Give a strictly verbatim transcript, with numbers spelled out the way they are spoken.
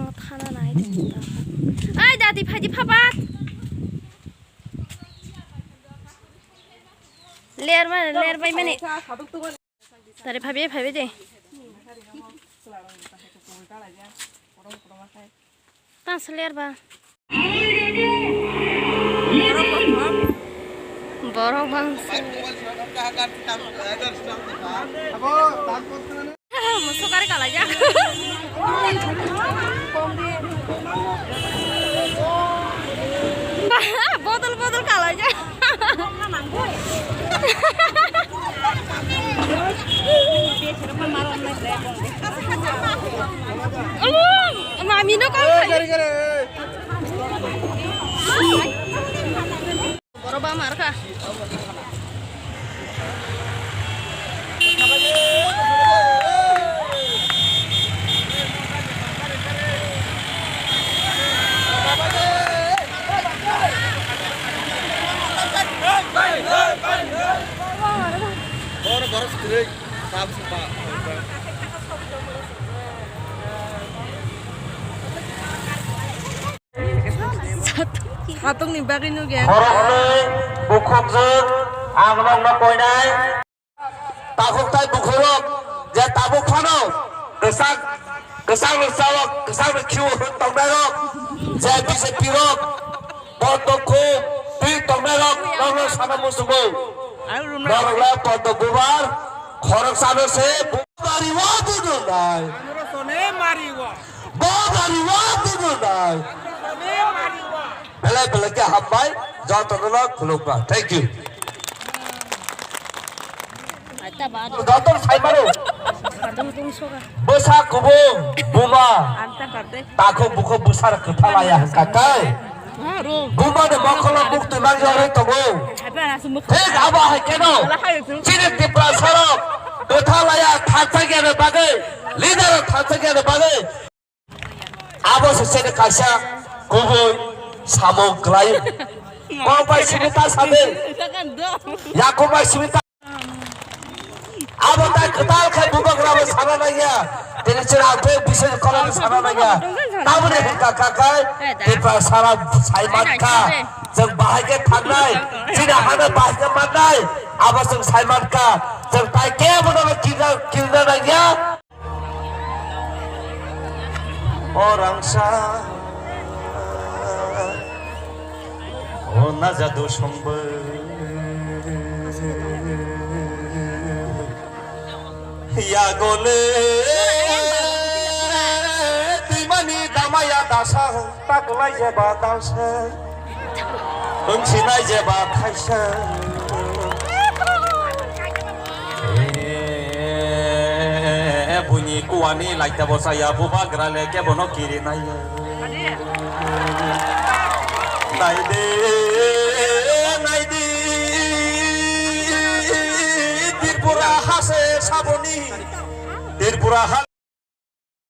Thana nai de ta. Ai dadi phaidi phabat. Ler ma ler bai mani. Tari phabi phabi de. Tang seler ba. Borok bangsa. Musukari kalaijak. Bodol bodol kalaijak. Mami no kok. Borok ba mar kha. Borok, borok sitwrwi, sab sumba. Satungni bagwi nukya. Khoroknwi bukhukjwk ang nokno koinai. Takhuk tai bukhurok je tabuk phano kwchak, kwchak rok chawok, kwchak rok khiwo hwn tongnairok je B J P rok, pondo khum twi tongnairok nokno sana muchungo. Norokle pondo bubar khoroksano se bu- Bari wa budu nai. Bodari wa budu nai. Belai belai khe hambai, jotono khulumkha. Thank you. Joto sai mano. Bwsa kubung, buma, takhuk bukhuk bwsa rok kwtha laya hwnkha khe. Buma ni mokolo mukti mang yori tongo. Thik abo hai keno. Chini Tiprasa rok kwtha laya thangchak yani bagwi, leader rok thangchak yani bagwi. Abo se chini kaisa kubui samung kwlai. Kok bai simi ta sadi. Yakung bai simi ta. Abo tai kwtal khai bubagrabo sana nangya. Tini chwra ang tei bising khoroknwi sana nangya. Tamoni hwnkha kha khai Tiprasarok sai mankha. Chwng bahai khe thangnai. Chini hano bahai khe mannai. Abo chwng sai mankha. Chwng tai kebono kirna, kirna nangya. O rangsa, o najadu sombo. Yagole twimani damaya dasa, taklai jeba dasa. Wngsinai jeba thaisa. Eh, buini kuani laita bo chaya, bubagra le kebono kirinai. Naidi, naidi, Tripura hase saboni, Tripura ha-